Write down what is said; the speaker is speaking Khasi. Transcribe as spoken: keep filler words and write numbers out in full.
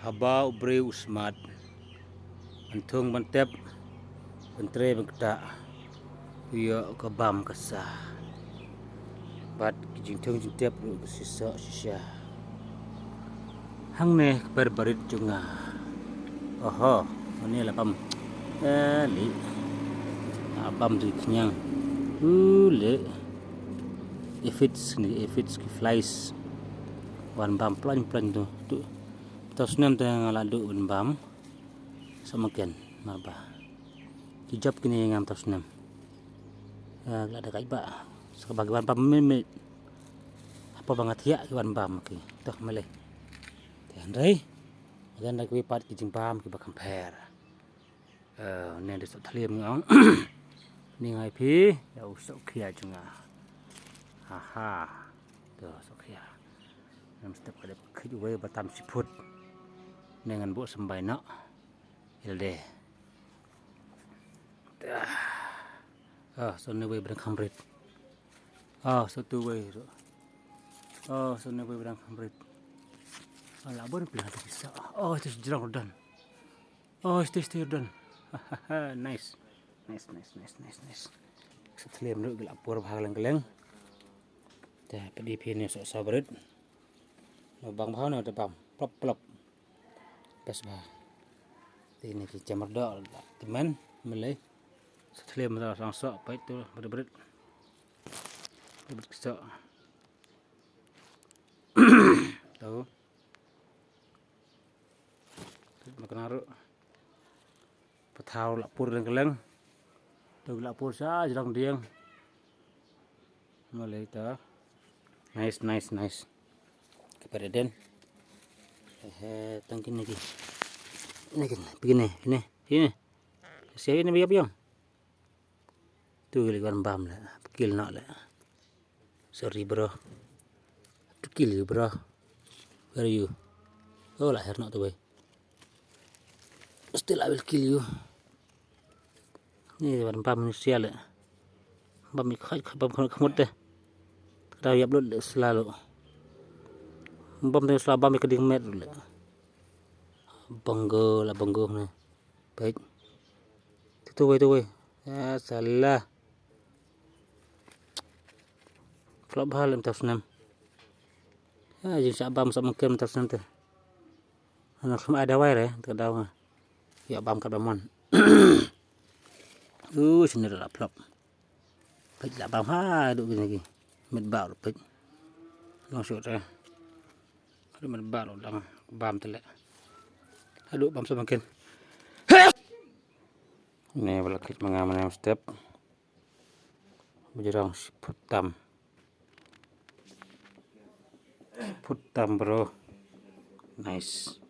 Haba u briew u smat ban thung ban tep, ban trei ban ktah, u ïoh ka bam ka sa. Bad ki jingthung jingtep ruh ka shisha shisha. Hangne ka per barit jong nga. Oho, mane la bam. Eh, li. Ah, bam di kenyang. Uh, li. Aphids ni, aphids ki flies. Wan bam plan plan tu. Tu. Tau snem te nga la duh ban bam. Sa makan, marba. Ki jop kine ngam tau snem. Eh, la da kai ba. Sa ka bagi wan bam mimit. Apa ba nga thiah ki wan bam ki. Toh mele. Te hynrei. Adan da ki pat ki jingbam ki ba compare. Eh, ne de sok thliem ngong. Ni ngai phi, ya u sok khia jong nga. Aha. To sok khia. Nam step ka dep khit uwei ba tam shiput. Ne ngan buh symbai noh. Ilde. Ah, so ne wei ba dang kham rit. Ah, so tu wei ruh. Ah, so ne wei ba dang kham rit. Ah, la bon pla tu bisa. Oh, tu jrong rudan. Oh, stay, stay, rudan. Nice. Nice, nice, nice, nice, nice. Sa thliem ruh gila pur bha leng leng. Te pedi phi ne so so brit. No bang bha no te bam. Plop, plop. Best bha. Te ne ki jamar do temen melei. Sa thliem da sang so pait tu brit brit. Brit so. Tau. Makna ruh. Pathaw la pur leng leng. Tau la pur sa jrang dieng. Malai ta. Nice, nice, nice. Kepada den. Eh, tangkin lagi. Ini kan, begini, ini, ini. Siapa ini biar biar. Tu lagi wan bam le, pakil nok le. Sorry bro. To kill you bro. Where are you? Oh, la her nok tu wei. Still I will kill you. Ni wan bam ni sia le. Bam ni khaj khaj bam khaj khmut de. Kadaw yap lut le selalu. Bam ni selalu bam ni keding met le. Banggo la banggo ni. Baik. Tu tu wei tu wei. Ya salah. Klop bha lem tau snem. Ha jing sa bam sa mungkin tau snem te. Ana kham ai dawai re te daw. Ya bam kat bam mon. Uh sini la plop. Pek la bam ha duk gini lagi. Met ba lu pek. Long sut re. Met ba lu dang bam te le. Aduh bam sa mungkin. Ni bala kit manga mana step. Bujrong siput tam. Siput tam bro. Nice.